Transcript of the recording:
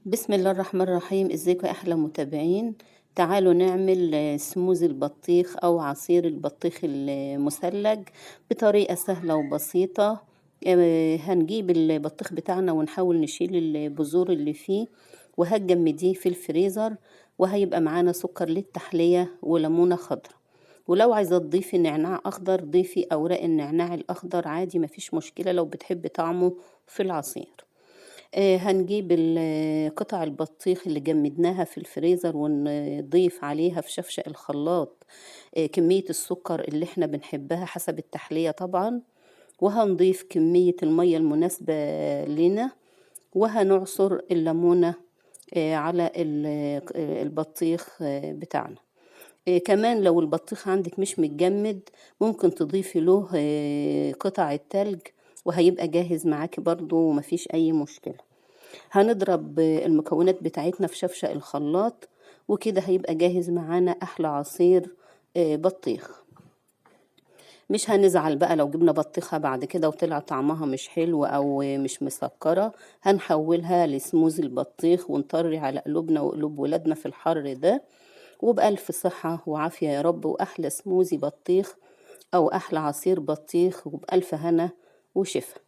بسم الله الرحمن الرحيم. ازيكم يا احلى متابعين؟ تعالوا نعمل سموزي البطيخ او عصير البطيخ المثلج بطريقة سهلة وبسيطة. هنجيب البطيخ بتاعنا ونحاول نشيل البذور اللي فيه، وهتجمديه في الفريزر، وهيبقى معانا سكر للتحلية وليمونة خضراء. ولو عايزة تضيفي نعناع اخضر ضيفي اوراق النعناع الاخضر عادي، مفيش مشكلة لو بتحبي طعمه في العصير. هنجيب قطع البطيخ اللي جمدناها في الفريزر ونضيف عليها في شفشق الخلاط كمية السكر اللي احنا بنحبها حسب التحلية طبعا، وهنضيف كمية المية المناسبة لنا، وهنعصر الليمونة على البطيخ بتاعنا. كمان لو البطيخ عندك مش متجمد ممكن تضيفي له قطع التلج وهيبقى جاهز معاكي برضو ومفيش اي مشكلة. هنضرب المكونات بتاعتنا في شفشق الخلاط، وكده هيبقى جاهز معانا احلى عصير بطيخ. مش هنزعل بقى لو جبنا بطيخة بعد كده وطلع طعمها مش حلو او مش مسكرة، هنحولها لسموزي البطيخ ونطري على قلوبنا وقلوب ولادنا في الحر ده، وبألف صحة وعافية يا رب. وأحلى سموزي بطيخ أو أحلى عصير بطيخ، وبألف هنا وشفا.